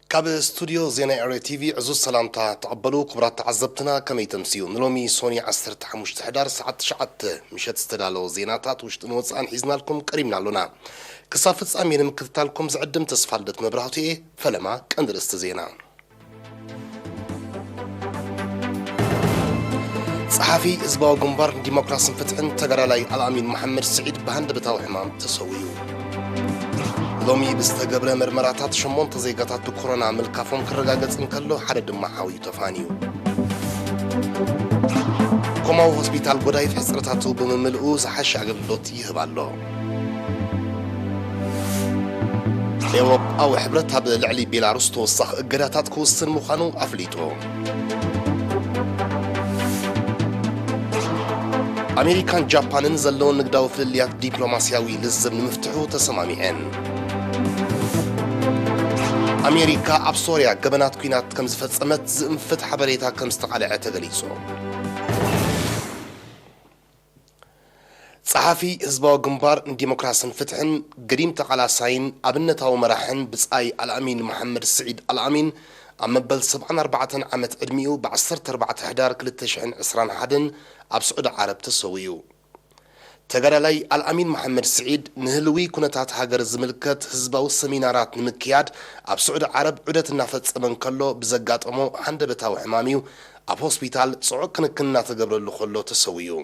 ካብ ስቱድዮ ዜና ኤሪ ቲቪ ዕዙዝ ሰላምታ ተቐበሉ። ክቡራት ተዓዘብትና፣ ከመይ ተምስዩ? ንሎሚ ሶኒ ዓሰርተ ሓሙሽተ ሕዳር ሰዓት ትሽዓተ ምሸት ዝተዳለወ ዜናታት ውሽጥን ወጻእን ሒዝናልኩም ቀሪብና ኣሎና። ክሳብ ፍጻሜ ንምክትታልኩም ዝዕድም ተስፋ ልደት መብራህቱ እየ። ፈለማ ቀንዲ ርእስቲ ዜና። ጸሓፊ ህዝባዊ ግንባር ንዲሞክራስን ፍትሕን ተጋዳላይ ኣልኣሚን መሓመድ ስዒድ ብሃንደበታዊ ሕማም ተሰዊኡ። ሎሚ ብዝተገብረ መርመራታት ሸሞንተ ዜጋታት ብኮሮና ምልካፎም ክረጋገጽ እንከሎ፣ ሓደ ድማ ሓውዩ ተፋንዩ። ኮማዊ ሆስፒታል ጎዳይፍ ሕጽረታቱ ብምምልኡ ዝሓሸ ኣገልግሎት ይህብ ኣሎ። ኤውሮጳዊ ሕብረት ኣብ ልዕሊ ቤላሩስ ተወሳኺ እገዳታት ክውስን ምዃኑ ኣፍሊጡ። ኣሜሪካን ጃፓንን ዘለውን ንግዳዊ ፍልልያት ዲፕሎማስያዊ ልዝብ ንምፍትሑ ተሰማሚዐን። ኣሜሪካ ኣብ ሶርያ ገበናት ኲናት ከም ዝፈጸመት ዝእንፍት ሓበሬታ ከም ዝተቓልዐ ተገሊጹ። ጸሓፊ ህዝባዊ ግንባር ንዲሞክራስን ፍትሕን፣ ገዲም ተቓላሳይን ኣብነታዊ መራሕን ብጻይ ኣልኣሚን መሓመድ ስዒድ ኣልኣሚን፣ ኣብ መበል ሰብዓን ኣርባዕተን ዓመት ዕድሚኡ ብ ዓሰርተ ኣርባዕተ ሕዳር ክልተ ሽሕን ዕስራን ሓደን ኣብ ስዑዲ ዓረብ ተሰዊኡ። ተጋዳላይ ኣልኣሚን መሓመድ ስዒድ፣ ንህልዊ ኩነታት ሃገር ዝምልከት ህዝባዊ ሰሚናራት ንምክያድ ኣብ ስዑዲ ዓረብ ዑደት እናፈጸመ እንከሎ ብዘጋጠሞ ሃንደበታዊ ሕማም እዩ ኣብ ሆስፒታል ጽዑቕ ክንክን እናተገብረሉ ከሎ ተሰዊኡ።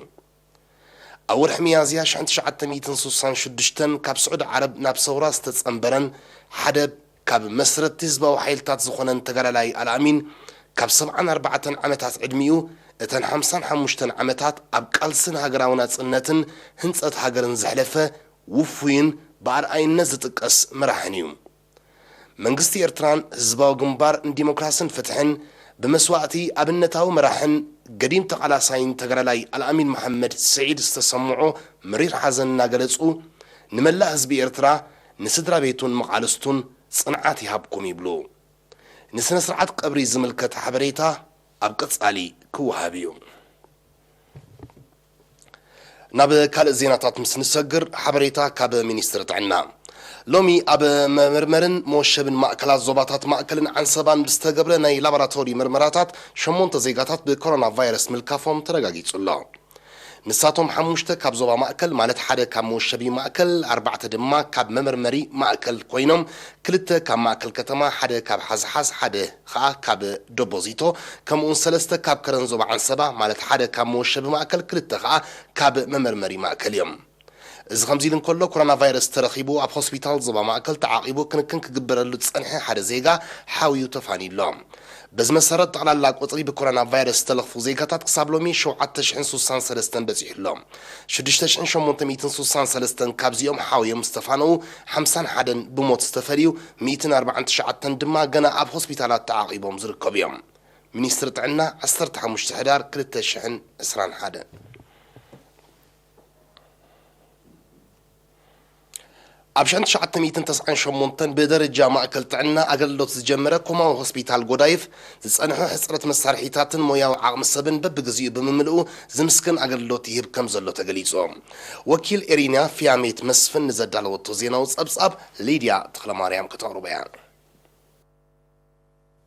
ኣብ ወርሒ ሚያዝያ ሽሕን ትሽዓተ ሚእትን ስሳን ሽዱሽተን ካብ ስዑዲ ዓረብ ናብ ሰውራ ዝተጸንበረን ሓደ ካብ መስረትቲ ህዝባዊ ሓይልታት ዝኾነን ተጋዳላይ ኣልኣሚን፣ ካብ ሰብዓን ኣርባዕተን ዓመታት ዕድሚኡ፣ እተን ሓምሳን ሓሙሽተን ዓመታት ኣብ ቃልስን ሃገራዊ ናጽነትን ህንጸት ሃገርን ዘሕለፈ ውፉይን ብኣርኣይነት ዝጥቀስ መራሕን እዩ። መንግስቲ ኤርትራን ህዝባዊ ግንባር ንዲሞክራስን ፍትሕን ብመስዋእቲ ኣብነታዊ መራሕን ገዲም ተቓላሳይን ተጋዳላይ ኣልኣሚን መሓመድ ስዒድ ዝተሰምዖ መሪር ሓዘን እናገለጹ፣ ንመላእ ህዝቢ ኤርትራ፣ ንስድራ ቤቱን መቓልስቱን ጽንዓት ይሃብኩም ይብሉ። ንስነ ስርዓት ቀብሪ ዝምልከት ሓበሬታ ኣብ ቀጻሊ ክወሃብ እዩ። ናብ ካልእ ዜናታት ምስ ንሰግር፣ ሓበሬታ ካብ ሚኒስትሪ ጥዕና። ሎሚ ኣብ መመርመርን መወሸብን ማእከላት ዞባታት ማእከልን ዓንሰባን ብዝተገብረ ናይ ላቦራቶሪ መርመራታት ሸሞንተ ዜጋታት ብኮሮና ቫይረስ ምልካፎም ተረጋጊጹ ኣሎ። ንሳቶም ሓሙሽተ ካብ ዞባ ማእከል፣ ማለት ሓደ ካብ መወሸቢ ማእከል፣ ኣርባዕተ ድማ ካብ መመርመሪ ማእከል ኮይኖም፣ ክልተ ካብ ማእከል ከተማ፣ ሓደ ካብ ሓዝሓዝ፣ ሓደ ከኣ ካብ ደቦዚቶ፣ ከምኡውን ሰለስተ ካብ ከረን ዞባ ዓንሰባ፣ ማለት ሓደ ካብ መወሸቢ ማእከል፣ ክልተ ከኣ ካብ መመርመሪ ማእከል እዮም። እዚ ከምዚ ኢሉ እንከሎ፣ ኮሮና ቫይረስ ተረኺቡ ኣብ ሆስፒታል ዞባ ማእከል ተዓቒቡ ክንክን ክግበረሉ ዝጸንሐ ሓደ ዜጋ ሓውዩ ተፋንዩ ኣሎ። በዚ መሰረት፣ ጠቕላላ ቁጽሪ ብኮሮና ቫይረስ ዝተለኽፉ ዜጋታት ክሳብ ሎሚ ሸውዓተ ሽሕን ስሳን ሰለስተን በጺሑ ኣሎ። ሽዱሽተ ሽሕን ሸሞንተ ሚእትን ስሳን ሰለስተን ካብዚኦም ሓውዮም ዝተፋነዉ፣ ሓምሳን ሓደን ብሞት ዝተፈልዩ፣ ሚእትን ኣርባዓን ትሽዓተን ድማ ገና ኣብ ሆስፒታላት ተዓቒቦም ዝርከቡ እዮም። ሚኒስትሪ ጥዕና፣ ዓሰርተ ሓሙሽተ ሕዳር ክልተ ሽሕን ዕስራን ሓደን። ኣብ ሽሕን ትሽዓተ ሚእትን ተስዓን ሸሞንተን ብደረጃ ማእከል ጥዕና ኣገልግሎት ዝጀመረ ኮማዊ ሆስፒታል ጎዳይፍ፣ ዝጸንሑ ሕጽረት መሳርሒታትን ሞያዊ ዓቕሚ ሰብን በብግዚኡ ብምምልኡ ዝምስገን ኣገልግሎት ይህብ ከም ዘሎ ተገሊጹ። ወኪል ኤሪና ፊያሜት መስፍን ንዘዳለወቶ ዜናዊ ጸብጻብ ሊድያ ተኽለማርያም ከተቕርቦ እያ።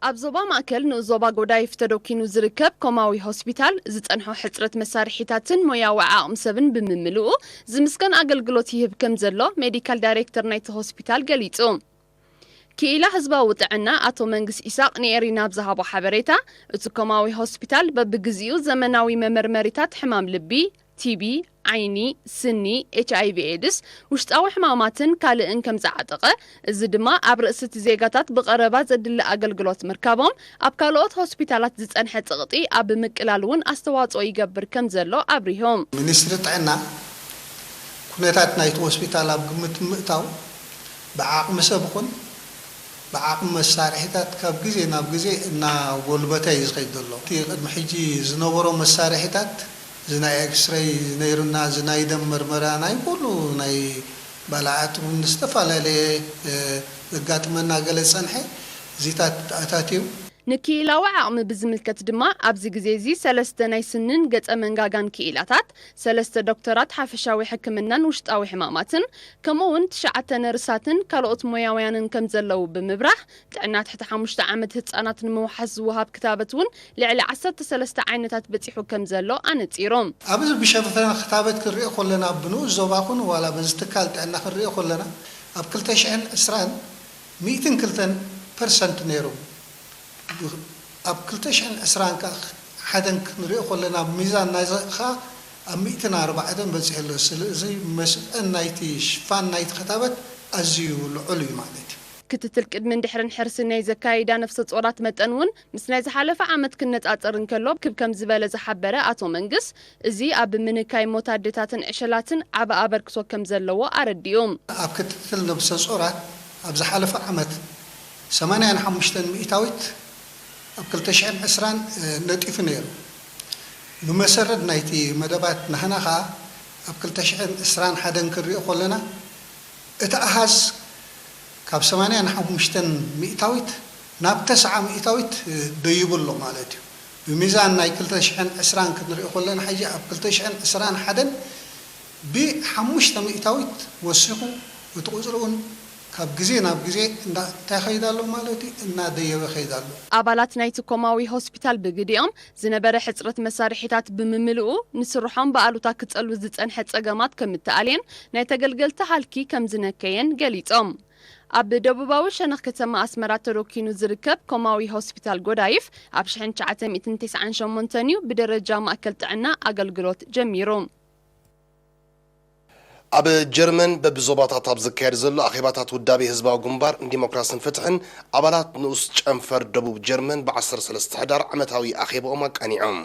ኣብ ዞባ ማእከል ንኡስ ዞባ ጎዳይፍ ተደኪኑ ዝርከብ ኮማዊ ሆስፒታል፣ ዝጸንሖ ሕጽረት መሳርሒታትን ሞያዊ ዓቕሚ ሰብን ብምምልኡ፣ ዝምስገን ኣገልግሎት ይህብ ከም ዘሎ ሜዲካል ዳይሬክተር ናይቲ ሆስፒታል ገሊጹ። ክኢላ ህዝባዊ ጥዕና ኣቶ መንግስ ኢሳቕ ንኤሪና ኣብ ዝሃቦ ሓበሬታ፣ እቲ ኮማዊ ሆስፒታል በብግዚኡ ዘመናዊ መመርመሪታት ሕማም ልቢ፣ ቲቢ፣ ዓይኒ፣ ስኒ፣ ኤች ኣይ ቪ ኤድስ፣ ውሽጣዊ ሕማማትን ካልእን ከም ዝዓጠቐ፣ እዚ ድማ ኣብ ርእሲ እቲ ዜጋታት ብቐረባ ዘድሊ ኣገልግሎት ምርካቦም፣ ኣብ ካልኦት ሆስፒታላት ዝጸንሐ ጽቕጢ ኣብ ምቅላል እውን ኣስተዋጽኦ ይገብር ከም ዘሎ ኣብሪሆም። ሚኒስትሪ ጥዕና ኩነታት ናይቲ ሆስፒታል ኣብ ግምት ምእታው፣ ብዓቕሚ ሰብ ይኹን ብዓቕሚ መሳርሒታት ካብ ግዜ ናብ ግዜ እናጎልበተ እዩ ዝኸይድ ዘሎ። እቲ ቅድሚ ሕጂ ዝነበሮ መሳርሒታት፣ እዚ ናይ ኤክስሬይ ነይሩና፣ እዚ ናይ ደም መርመራ፣ ናይ ኩሉ ናይ ባልዓት እውን ዝተፈላለየ፣ እ፣ ዘጋጥመና ገለ ዝጸንሐ፣ ዚታት ኣታትዩ። ንክኢላዊ ዓቕሚ ብዝምልከት ድማ ኣብዚ ግዜ እዚ ሰለስተ ናይ ስንን ገጸ መንጋጋን ክኢላታት፣ ሰለስተ ዶክተራት ሓፈሻዊ ሕክምናን ውሽጣዊ ሕማማትን፣ ከምኡ እውን ትሽዓተ ነርሳትን ካልኦት ሞያውያንን ከም ዘለዉ ብምብራህ፣ ጥዕና ትሕቲ ሓሙሽተ ዓመት ህጻናት ንምውሓስ ዝወሃብ ክታበት እውን ልዕሊ ዓሰርተ ሰለስተ ዓይነታት በጺሑ ከም ዘሎ ኣነጺሮም። ኣብዚ ብሸፈነ ክታበት ክንሪኦ ከለና፣ ብንኡስ ዞባ ኹን ዋላ በዚ ትካል ጥዕና ክንሪኦ ከለና፣ ኣብ ክልተ ሽሕን ዕስራን ሚእትን ክልተን ፐርሰንት ነይሩ። ኣብ ክልተ ሽሕን ዕስራን ከኣ ሓደን ክንሪኦ ከለና፣ ኣብ ሚዛን ናይዚ ከኣ ኣብ ሚእትን ኣርባዕተን በጺሑ ኣሎ። ስለዚ መስጠን ናይቲ ሽፋን ናይቲ ክታበት ኣዝዩ ልዑል እዩ ማለት እዩ። ክትትል ቅድምን ድሕርን ሕርሲ ናይ ዘካይዳ ነፍሰ ጾራት መጠን እውን ምስ ናይ ዝሓለፈ ዓመት ክነጻጸር እንከሎ ክብ ከም ዝበለ ዝሓበረ ኣቶ መንግስ፣ እዚ ኣብ ምንካይ ሞት ኣዴታትን ዕሸላትን ዓቢ ኣበርክቶ ከም ዘለዎ ኣረዲኡ። ኣብ ክትትል ነብሰ ጾራት ኣብ ዝሓለፈ ዓመት ሰማንያን ሓሙሽተን ሚእታዊት ኣብ ክልተ ሽሕን ዕስራን ነጢፉ ነይሩ። ብመሰረት ናይቲ መደባት ናህና ኸኣ ኣብ ክልተ ሽሕን ዕስራን ሓደን ክንሪኦ ከለና፣ እቲ ኣሃዝ ካብ ሰማንያን ሓሙሽተን ሚእታዊት ናብ ተስዓ ሚእታዊት ደይቡ ኣሎ ማለት እዩ። ብሚዛን ናይ ክልተ ሽሕን ዕስራን ክንሪኦ ከለና፣ ሕጂ ኣብ ክልተ ሽሕን ዕስራን ሓደን ብሓሙሽተ ሚእታዊት ወሲኹ፣ እቲ ቁጽሪ እውን ካብ ግዜ ናብ ግዜ እንዳ እንታይ ይኸይድ ኣሎ ማለት እዩ፣ እናደየበ ይኸይድ ኣሎ። ኣባላት ናይቲ ኮማዊ ሆስፒታል ብግዲኦም፣ ዝነበረ ሕጽረት መሳርሒታት ብምምልኡ፣ ንስርሖም ብኣሉታ ክጸሉ ዝጸንሐ ጸገማት ከም እተኣልየን ናይ ተገልገልቲ ሃልኪ ከም ዝነከየን ገሊጾም። ኣብ ደቡባዊ ሸነኽ ከተማ ኣስመራ ተሮኪኑ ዝርከብ ኮማዊ ሆስፒታል ጎዳይፍ፣ ኣብ ሽሕን ትሽዓተ ሚእትን ተስዓን ሸሞንተን እዩ ብደረጃ ማእከል ጥዕና ኣገልግሎት ጀሚሩ። ኣብ ጀርመን በብዞባታት ኣብ ዝካየድ ዘሎ ኣኼባታት ውዳቤ ህዝባዊ ግንባር ንዲሞክራስን ፍትሕን፣ ኣባላት ንኡስ ጨንፈር ደቡብ ጀርመን ብ ዓሰርተ ሰለስተ ሕዳር ዓመታዊ ኣኼባኦም ኣቃኒዖም።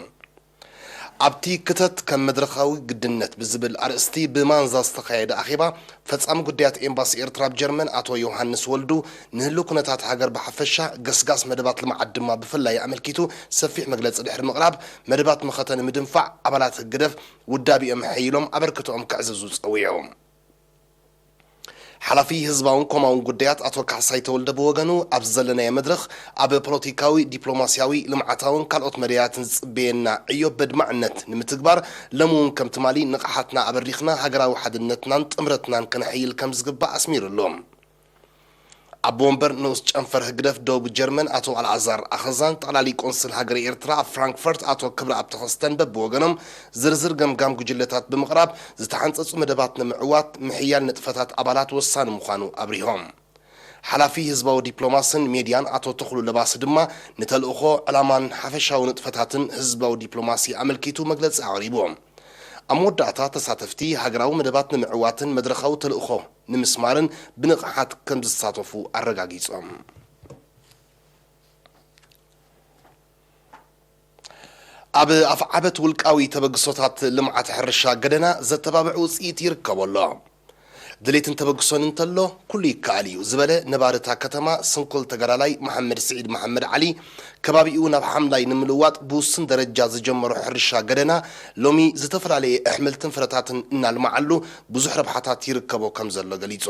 ኣብቲ ክተት ከም መድረኻዊ ግድነት ብዝብል ኣርእስቲ ብማንዛ ዝተኻየደ ኣኼባ፣ ፈጻሚ ጉዳያት ኤምባሲ ኤርትራ ኣብ ጀርመን ኣቶ ዮሃንስ ወልዱ፣ ንህልው ኩነታት ሃገር ብሓፈሻ፣ ገስጋስ መደባት ልምዓት ድማ ብፍላይ ኣመልኪቱ ሰፊሕ መግለጺ ድሕሪ ምቕራብ፣ መደባት መኸተ ንምድንፋዕ ኣባላት ህግደፍ ውዳቤኦም ኣሐይሎም ኣበርክቶኦም ከዕዝዙ ጸዊዑ። ሓላፊ ህዝባውን ኮማውን ጉዳያት ኣቶ ካሕሳይ ተወልደ ብወገኑ፣ ኣብዚ ዘለናዮ መድረኽ ኣብ ፖለቲካዊ፣ ዲፕሎማስያዊ፣ ልምዓታውን ካልኦት መዳያትን ዝጽበየና ዕዮ በድማዕነት ንምትግባር፣ ሎሚ እውን ከም ትማሊ ንቕሓትና ኣበሪኽና ሃገራዊ ሓድነትናን ጥምረትናን ከነሐይል ከም ዝግባእ ኣስሚሩሉ። ኣቦ ወንበር ንኡስ ጨንፈር ህግደፍ ደቡብ ጀርመን ኣቶ ኣልኣዛር ኣኸዛን ጠቕላሊ ቆንስል ሃገረ ኤርትራ ኣብ ፍራንክፈርት ኣቶ ክብረኣብ ተኸስተን በብወገኖም ዝርዝር ገምጋም ጉጅለታት ብምቕራብ ዝተሓንጸጹ መደባት ንምዕዋት ምሕያል ንጥፈታት ኣባላት ወሳኒ ምዃኑ ኣብሪሆም። ሓላፊ ህዝባዊ ዲፕሎማስን ሜድያን ኣቶ ተኽሉ ለባሲ ድማ ንተልእኾ፣ ዕላማን ሓፈሻዊ ንጥፈታትን ህዝባዊ ዲፕሎማሲ ኣመልኪቱ መግለጺ ኣቕሪቡ። ኣብ መወዳእታ ተሳተፍቲ ሃገራዊ መደባት ንምዕዋትን መድረኻዊ ተልእኾ ንምስማርን ብንቕሓት ከም ዝሳተፉ ኣረጋጊጾም። ኣብ ኣፍዓበት ውልቃዊ ተበግሶታት ልምዓት ሕርሻ ገደና ዘተባብዕ ውፅኢት ይርከቦ ኣሎ። ድሌትን ተበግሶን እንተሎ ኩሉ ይከኣል እዩ ዝበለ ነባሪ እታ ከተማ ስንኩል ተጋዳላይ መሓመድ ስዒድ መሓመድ ዓሊ፣ ከባቢኡ ናብ ሓምላይ ንምልዋጥ ብውሱን ደረጃ ዝጀመሮ ሕርሻ ገደና ሎሚ ዝተፈላለየ ኣሕምልትን ፍረታትን እናልመዓሉ ብዙሕ ረብሓታት ይርከቦ ከም ዘሎ ገሊጹ።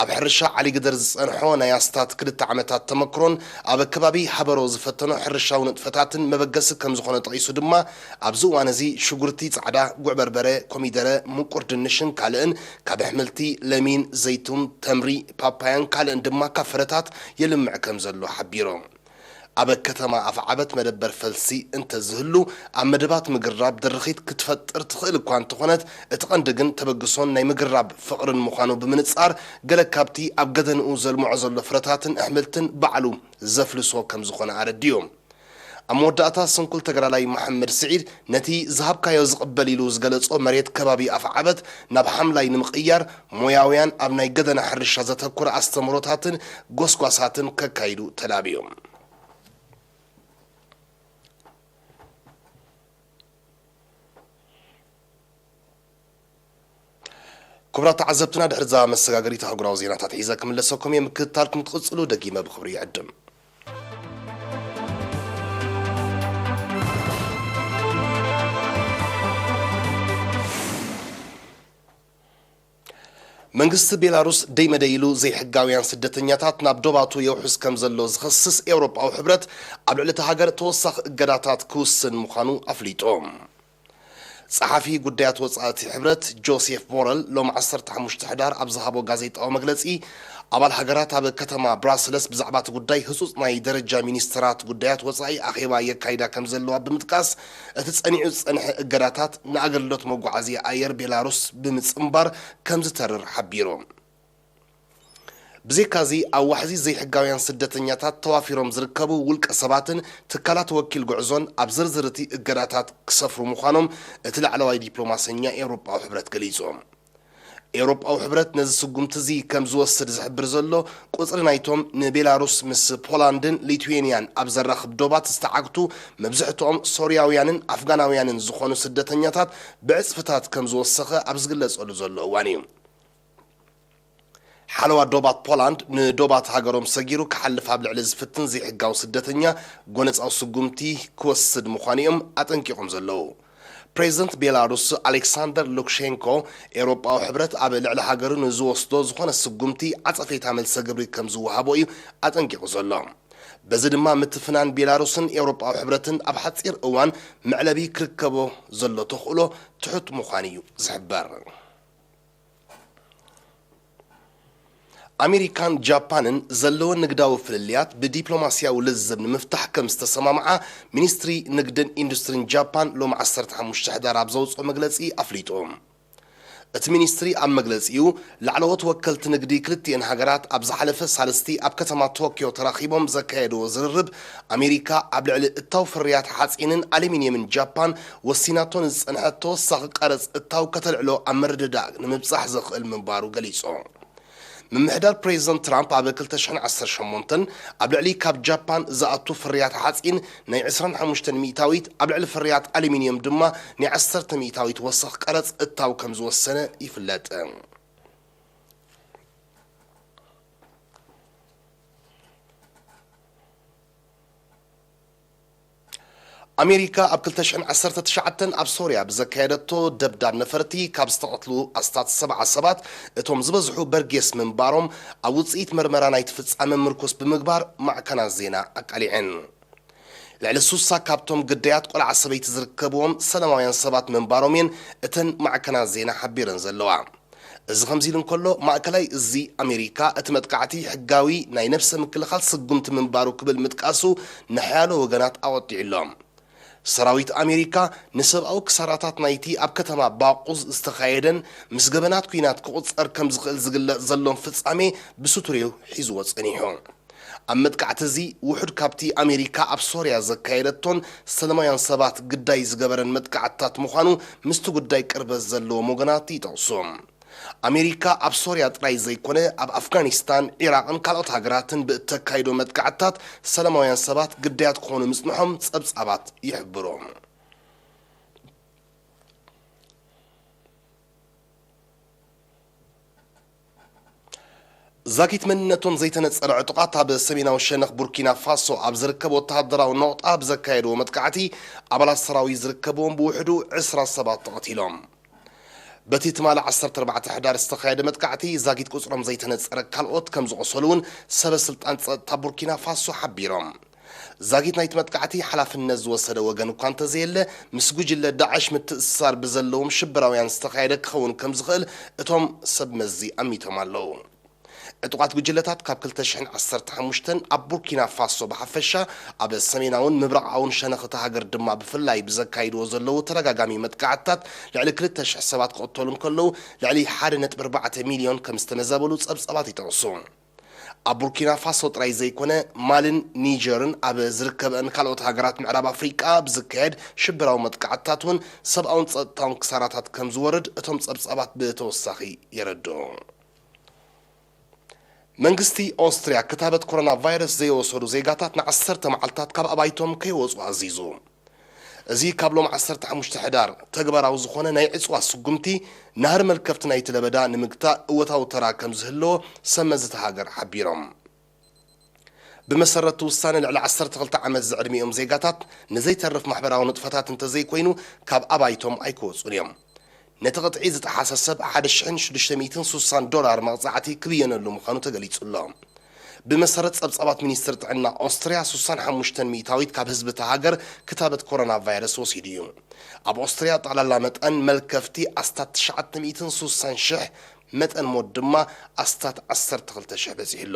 ኣብ ሕርሻ ዓሊግደር ዝጸንሖ ናይ ኣስታት ክልተ ዓመታት ተመክሮን ኣብ ከባቢ ሃበሮ ዝፈተኖ ሕርሻዊ ንጥፈታትን መበገሲ ከም ዝኾነ ጠቒሱ ድማ፣ ኣብዚ እዋን እዚ ሽጉርቲ ጻዕዳ፣ ጉዕ በርበረ፣ ኮሚደረ፣ ምቁር ድንሽን ካልእን ካብ ኣሕምልቲ፣ ለሚን፣ ዘይቱን፣ ተምሪ፣ ፓፓያን ካልእን ድማ ካብ ፍረታት የልምዕ ከም ዘሎ ሓቢሩ። ኣብ ከተማ ኣፍዓበት መደበር ፈልሲ እንተዝህሉ፣ ኣብ መደባት ምግራብ ድርኺት ክትፈጥር ትኽእል እኳ እንተኾነት፣ እቲ ቀንዲ ግን ተበግሶን ናይ ምግራብ ፍቕርን ምዃኑ ብምንጻር፣ ገለ ካብቲ ኣብ ገደንኡ ዘልምዖ ዘሎ ፍረታትን ኣሕምልትን ባዕሉ ዘፍልሶ ከም ዝኾነ ኣረዲኡ። ኣብ መወዳእታ ስንኩል ተጋዳላይ መሓመድ ስዒድ፣ ነቲ ዝሃብካዮ ዝቕበል ኢሉ ዝገለጾ መሬት ከባቢ ኣፍዓበት ናብ ሓምላይ ንምቕያር፣ ሞያውያን ኣብ ናይ ገደና ሕርሻ ዘተኮረ ኣስተምህሮታትን ጎስጓሳትን ከካይዱ ተላብዮም። ክቡራት ተዓዘብትና፣ ድሕሪ እዛ መሰጋገሪት ኣህጉራዊ ዜናታት ሒዘ ክምለሰኩም እየ። ምክትታልኩም ክትቕጽሉ ደጊመ ብኽብሪ ይዕድም። መንግስቲ ቤላሩስ ደይመደይ ኢሉ ዘይሕጋውያን ስደተኛታት ናብ ዶባቱ የውሕዝ ከም ዘሎ ዝኸስስ ኤውሮጳዊ ሕብረት፣ ኣብ ልዕሊ እታ ሃገር ተወሳኺ እገዳታት ክውስን ምዃኑ ኣፍሊጡ። ጸሓፊ ጉዳያት ወጻኢ እቲ ሕብረት ጆሴፍ ቦረል ሎም ዓሰርተ ሓሙሽተ ሕዳር ኣብ ዝሃቦ ጋዜጣዊ መግለጺ፣ ኣባል ሃገራት ኣብ ከተማ ብራስለስ ብዛዕባ እቲ ጉዳይ ህጹጽ ናይ ደረጃ ሚኒስትራት ጉዳያት ወጻኢ ኣኼባ የካይዳ ከም ዘለዋ ብምጥቃስ፣ እቲ ጸኒዑ ዝጸንሐ እገዳታት ንኣገልግሎት መጓዓዝያ ኣየር ቤላሩስ ብምጽንባር ከም ዝተርር ሓቢሩ። ብዘይካዚ፣ ኣብ ዋሕዚ ዘይሕጋውያን ስደተኛታት ተዋፊሮም ዝርከቡ ውልቀ ሰባትን ትካላት ወኪል ጉዕዞን ኣብ ዝርዝር እቲ እገዳታት ክሰፍሩ ምዃኖም እቲ ላዕለዋይ ዲፕሎማሰኛ ኤውሮጳዊ ሕብረት ገሊጹ። ኤውሮጳዊ ሕብረት ነዚ ስጉምቲ እዚ ከም ዝወስድ ዝሕብር ዘሎ፣ ቁጽሪ ናይቶም ንቤላሩስ ምስ ፖላንድን ሊትዌንያን ኣብ ዘራኽብ ዶባት ዝተዓግቱ፣ መብዝሕትኦም ሶርያውያንን ኣፍጋናውያንን ዝኾኑ ስደተኛታት ብዕጽፍታት ከም ዝወሰኸ ኣብ ዝግለጸሉ ዘሎ እዋን እዩ። ሓለዋ ዶባት ፖላንድ ንዶባት ሃገሮም ሰጊሩ ክሓልፍ ኣብ ልዕሊ ዝፍትን ዘይሕጋዊ ስደተኛ ጎነጻዊ ስጉምቲ ክወስድ ምዃኑ እዮም ኣጠንቂቖም ዘለዉ። ፕሬዚደንት ቤላሩስ ኣሌክሳንደር ሉክሼንኮ፣ ኤውሮጳዊ ሕብረት ኣብ ልዕሊ ሃገሩ ንዝወስዶ ዝኾነ ስጉምቲ ዓጸፌታ መልሰ ግብሪ ከም ዝወሃቦ እዩ ኣጠንቂቑ ዘሎ። በዚ ድማ ምትፍናን ቤላሩስን ኤውሮጳዊ ሕብረትን ኣብ ሓጺር እዋን መዕለቢ ክርከቦ ዘሎ ተኽእሎ ትሑት ምዃኑ እዩ ዝሕበር። ኣሜሪካን ጃፓንን ዘለወን ንግዳዊ ፍልልያት ብዲፕሎማስያዊ ልዝብ ንምፍታሕ ከም ዝተሰማምዓ ሚኒስትሪ ንግድን ኢንዱስትሪን ጃፓን ሎም ዓሰርተ ሓሙሽተ ሕዳር ኣብ ዘውፅኦ መግለፂ ኣፍሊጡ። እቲ ሚኒስትሪ ኣብ መግለፂኡ፣ ላዕለዎት ወከልቲ ንግዲ ክልቲኤን ሃገራት ኣብ ዝሓለፈ ሳልስቲ ኣብ ከተማ ቶኪዮ ተራኺቦም ዘካየድዎ ዝርርብ፣ ኣሜሪካ ኣብ ልዕሊ እታው ፍርያት ሓፂንን ኣሉሚንየምን ጃፓን ወሲናቶ ንዝፀንሐት ተወሳኺ ቀረፅ እታው ከተልዕሎ ኣብ ምርድዳእ ንምብፃሕ ዘኽእል ምንባሩ ገሊጹ። ምምሕዳር ፕሬዚደንት ትራምፕ ኣብ ክልተ ሽሕን ዓሰርተ ሸሞንተን ኣብ ልዕሊ ካብ ጃፓን ዝኣቱ ፍርያት ሓፂን ናይ ዕስራን ሓሙሽተን ሚእታዊት፣ ኣብ ልዕሊ ፍርያት ኣሉሚንየም ድማ ናይ ዓሰርተ ሚእታዊት ወሰኽ ቀረፅ እታው ከም ዝወሰነ ይፍለጥ። ኣሜሪካ ኣብ ክልተ ሽሕን ዓሰርተ ትሽዓተን ኣብ ሶርያ ብዘካየደቶ ደብዳብ ነፈርቲ ካብ ዝተቐትሉ ኣስታት ሰብዓ ሰባት፣ እቶም ዝበዝሑ በርጌስ ምንባሮም ኣብ ውጽኢት መርመራ ናይቲ ፍጻመ ምርኩስ ብምግባር ማዕከናት ዜና ኣቃሊዐን። ልዕሊ ሱሳ ካብቶም ግዳያት ቆልዓ ሰበይቲ ዝርከብዎም ሰላማውያን ሰባት ምንባሮም እየን እተን ማዕከናት ዜና ሓቢረን ዘለዋ። እዚ ከምዚ ኢሉ እንከሎ፣ ማእከላይ እዚ ኣሜሪካ እቲ መጥቃዕቲ ሕጋዊ ናይ ነብሰ ምክልኻል ስጉምቲ ምንባሩ ክብል ምጥቃሱ ንሓያሎ ወገናት ኣወጢዑ ኣሎ። ሰራዊት ኣሜሪካ ንሰብኣዊ ክሳራታት ናይቲ ኣብ ከተማ ባቁዝ ዝተኻየደን ምስ ገበናት ኲናት ክቑጸር ከም ዝኽእል ዝግለጽ ዘሎን ፍጻሜ ብስቱር እዩ ሒዝዎ ጸኒሑ። ኣብ መጥቃዕቲ እዚ ውሑድ ካብቲ ኣሜሪካ ኣብ ሶርያ ዘካየደቶን ሰላማውያን ሰባት ግዳይ ዝገበረን መጥቃዕትታት ምዃኑ ምስቲ ጉዳይ ቅርበት ዘለዎም ወገናት ይጠቕሱ። ኣሜሪካ ኣብ ሶርያ ጥራይ ዘይኮነ፣ ኣብ ኣፍጋኒስታን፣ ዒራቕን ካልኦት ሃገራትን ብእተካይዶ መጥቃዕትታት ሰላማውያን ሰባት ግዳያት ክኾኑ ምጽንሖም ጸብጻባት ይሕብሩ። ዛጊት መንነቶም ዘይተነጸረ ዕጡቓት ኣብ ሰሜናዊ ሸነኽ ቡርኪና ፋሶ ኣብ ዝርከብ ወተሃደራዊ ነቑጣ ብዘካየድዎ መጥቃዕቲ፣ ኣባላት ሰራዊት ዝርከብዎም ብውሕዱ ዕስራ ሰባት ተቐቲሎም። በቲ ትማሊ ዓሰርተ ኣርባዕተ ሕዳር ዝተኻየደ መጥቃዕቲ፣ ዛጊት ቁጽሮም ዘይተነጸረ ካልኦት ከም ዝቖሰሉ እውን ሰበ ስልጣን ጸጥታ ቡርኪና ፋሶ ሓቢሮም። ዛጊት ናይቲ መጥቃዕቲ ሓላፍነት ዝወሰደ ወገን እኳ እንተዘየለ፣ ምስ ጉጅለ ዳዕሽ ምትእስሳር ብዘለዎም ሽበራውያን ዝተኻየደ ክኸውን ከም ዝኽእል እቶም ሰብ መዚ ኣሚቶም ኣለዉ። ዕጡቓት ጉጅለታት ካብ ክልተ ሽሕን ዓሰርተ ሓሙሽተን ኣብ ቡርኪና ፋሶ ብሓፈሻ፣ ኣብ ሰሜናውን ምብራቓውን ሸነኽ እታ ሃገር ድማ ብፍላይ ብዘካይድዎ ዘለዉ ተደጋጋሚ መጥቃዕትታት ልዕሊ ክልተ ሽሕ ሰባት ክቕተሉ እንከለዉ፣ ልዕሊ ሓደ ነጥቢ ኣርባዕተ ሚልዮን ከም ዝተመዛበሉ ጸብጻባት ይጠቕሱ። ኣብ ቡርኪና ፋሶ ጥራይ ዘይኮነ፣ ማልን ኒጀርን ኣብ ዝርከበን ካልኦት ሃገራት ምዕራብ ኣፍሪቃ ብዝካየድ ሽበራዊ መጥቃዕትታት እውን ሰብኣውን ጸጥታውን ክሳራታት ከም ዝወርድ እቶም ጸብጻባት ብተወሳኺ የረድኡ። መንግስቲ ኦስትርያ ክታበት ኮሮና ቫይረስ ዘይወሰዱ ዜጋታት ንዓሰርተ መዓልታት ካብ ኣባይቶም ከይወጹ ኣዚዙ። እዚ ካብ ሎም ዓሰርተ ሓሙሽተ ሕዳር ተግባራዊ ዝኾነ ናይ ዕጽዋ ስጉምቲ፣ ናህሪ መልከፍቲ ናይቲ ለበዳ ንምግታእ እወታዊ ተራ ከም ዝህልዎ ሰብ መዚ እታ ሃገር ሓቢሮም። ብመሰረት እቲ ውሳነ፣ ልዕሊ ዓሰርተ ክልተ ዓመት ዝዕድሚኦም ዜጋታት ንዘይተርፍ ማሕበራዊ ንጥፈታት እንተዘይኮይኑ ካብ ኣባይቶም ኣይክወጹን እዮም። ነቲ ቅጥዒ ዝጠሓሰ ሰብ ሓደ ሽሕን ሽዱሽተ ሚእትን ሱሳን ዶላር መቕጻዕቲ ክብየነሉ ምዃኑ ተገሊጹ ኣሎ። ብመሰረት ጸብጻባት ሚኒስትር ጥዕና ኦስትርያ፣ ሱሳን ሓሙሽተን ሚእታዊት ካብ ህዝቢ እታ ሃገር ክታበት ኮሮና ቫይረስ ወሲዱ እዩ። ኣብ ኦስትርያ ጠቕላላ መጠን መልከፍቲ ኣስታት ትሽዓተ ሚእትን ሱሳን ሽሕ፣ መጠን ሞት ድማ ኣስታት ዓሰርተ ክልተ ሽሕ በጺሑ ኣሎ።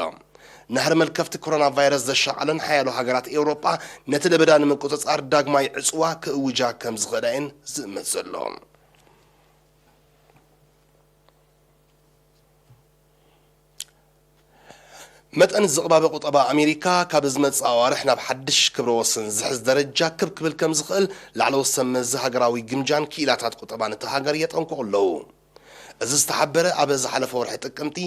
ናህሪ መልከፍቲ ኮሮና ቫይረስ ዘሻቐለን ሓያሎ ሃገራት ኤውሮጳ ነቲ ለበዳ ንምቁጽጻር ዳግማይ ዕጽዋ ክእውጃ ከም ዝኽእላ እየን ዝእመት ዘሎ። መጠን ዝቕባበ ቁጠባ ኣሜሪካ ካብ ዝመጽእ ኣዋርሕ ናብ ሓድሽ ክብረ ወሰን ዝሕዝ ደረጃ ክብ ክብል ከም ዝኽእል ላዕለዎት ሰብ መዚ ሃገራዊ ግምጃን ክኢላታት ቁጠባን እታ ሃገር የጠንቅቑ ኣለዉ። እዚ ዝተሓበረ ኣብ ዝሓለፈ ወርሒ ጥቅምቲ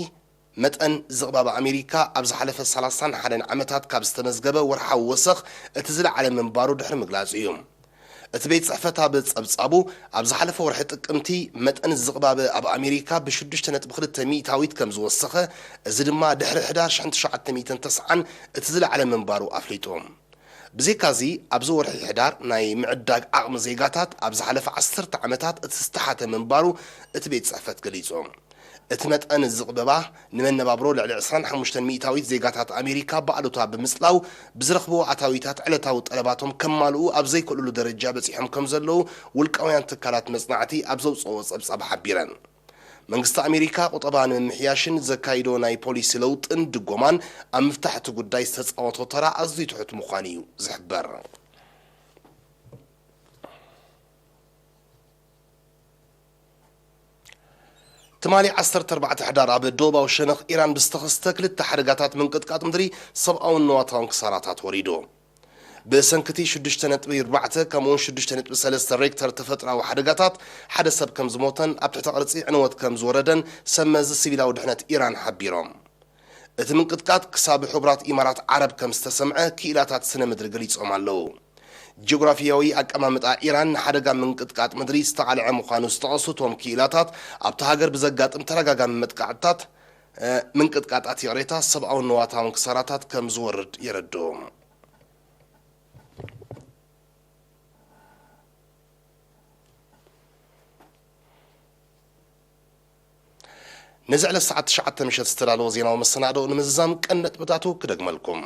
መጠን ዝቕባበ ኣሜሪካ ኣብ ዝሓለፈ ሰላሳን ሓደን ዓመታት ካብ ዝተመዝገበ ወርሓዊ ወሰኽ እቲ ዝለዓለ ምንባሩ ድሕሪ ምግላጹ እዩ። እቲ ቤት ጽሕፈት ኣብ ጸብጻቡ፣ ኣብ ዝሓለፈ ወርሒ ጥቅምቲ መጠን ዝቕባበ ኣብ ኣሜሪካ ብሽዱሽተ ነጥቢ ክልተ ሚእታዊት ከም ዝወሰኸ፣ እዚ ድማ ድሕሪ ሕዳር ሽሕን ትሽዓተ ሚእትን ተስዓን እቲ ዝለዓለ ምንባሩ ኣፍሊጡ። ብዘይካዚ፣ ኣብዚ ወርሒ ሕዳር ናይ ምዕዳግ ዓቕሚ ዜጋታት ኣብ ዝሓለፈ ዓሰርተ ዓመታት እቲ ዝተሓተ ምንባሩ እቲ ቤት ጽሕፈት ገሊጹ። እቲ መጠን ዝቕበባ ንመነባብሮ ልዕሊ ዕስራን ሓሙሽተን ሚእታዊት ዜጋታት ኣሜሪካ ብኣሉታ ብምጽላው፣ ብዝረኽብዎ ኣታዊታት ዕለታዊ ጠለባቶም ከማልኡ ኣብ ዘይክእልሉ ደረጃ በጺሖም ከም ዘለዉ ውልቃውያን ትካላት መጽናዕቲ ኣብ ዘውጽኦ ጸብጻብ ሓቢረን። መንግስቲ ኣሜሪካ ቁጠባ ንምምሕያሽን ዘካይዶ ናይ ፖሊሲ ለውጥን ድጎማን ኣብ ምፍታሕ እቲ ጉዳይ ዝተጻወቶ ተራ ኣዝዩ ትሑት ምዃኑ እዩ ዝሕበር። ትማሊ ዓሰርተ ኣርባዕተ ሕዳር ኣብ ደቡባዊ ሸነኽ ኢራን ብዝተኸስተ ክልተ ሓደጋታት ምንቅጥቃጥ ምድሪ ሰብኣውን ንዋታውን ክሳራታት ወሪዱ። ብሰንኪ እቲ ሽዱሽተ ነጥቢ ኣርባዕተ ከምኡውን ሽዱሽተ ነጥቢ ሰለስተ ሬክተር ተፈጥሮኣዊ ሓደጋታት ሓደ ሰብ ከም ዝሞተን ኣብ ትሕቲ ቅርጺ ዕንወት ከም ዝወረደን ሰብ መዚ ሲቪላዊ ድሕነት ኢራን ሓቢሮም። እቲ ምንቅጥቃጥ ክሳብ ሕቡራት ኢማራት ዓረብ ከም ዝተሰምዐ ክኢላታት ስነ ምድሪ ገሊጾም ኣለዉ። ጂኦግራፊያዊ ኣቀማምጣ ኢራን ንሓደጋ ምንቅጥቃጥ ምድሪ ዝተቓልዐ ምዃኑ ዝጠቐሱ እቶም ክኢላታት፣ ኣብታ ሃገር ብዘጋጥም ተደጋጋሚ መጥቃዕትታት፣ እ፣ ምንቅጥቃጣት ይቕሬታ ሰብኣውን ንዋታውን ክሳራታት ከም ዝወርድ የረድኡ። ነዚ ዕለት ሰዓት ትሽዓተ ምሸት ዝተዳለወ ዜናዊ መሰናድኦ ንምዝዛም ቀንዲ ነጥብታቱ ክደግመልኩም።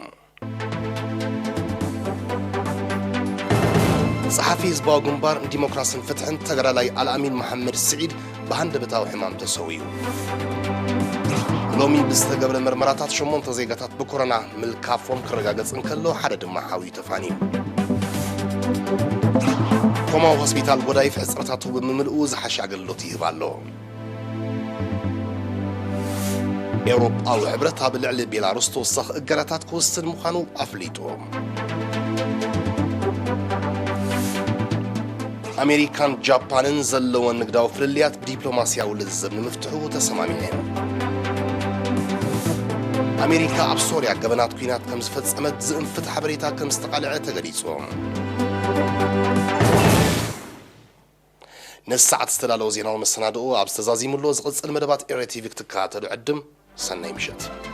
ጸሓፊ ህዝባዊ ግንባር ንዲሞክራስን ፍትሕን ተጋዳላይ ኣልኣሚን መሓመድ ስዒድ ብሃንደበታዊ ሕማም ተሰዊኡ። ሎሚ ብዝተገብረ መርመራታት ሸሞንተ ዜጋታት ብኮሮና ምልካፎም ክረጋገጽ እንከሎ፣ ሓደ ድማ ሓውዩ ተፋንዩ። ኮማዊ ሆስፒታል ጎዳይፍ ሕጽረታቱ ብምምልኡ ዝሓሸ ኣገልግሎት ይህብ ኣሎ። ኤውሮጳዊ ሕብረት ኣብ ልዕሊ ቤላሩስ ተወሳኺ እገዳታት ክውስን ምዃኑ ኣፍሊጡ። ኣሜሪካን ጃፓንን ዘለወን ንግዳዊ ፍልልያት ብዲፕሎማስያዊ ልዝብ ንምፍትሑ ተሰማሚዐን። ኣሜሪካ ኣብ ሶርያ ገበናት ኲናት ከም ዝፈጸመት ዝእንፍት ሓበሬታ ከም ዝተቓልዐ ተገሊጹ። ነዚ ሰዓት ዝተዳለወ ዜናዊ መሰናድኦ ኣብ ዝተዛዚሙ ኣሎ። ዝቕጽል መደባት ኤሪ ቲቪ ክትከታተሉ ዕድም። ሰናይ ምሸት።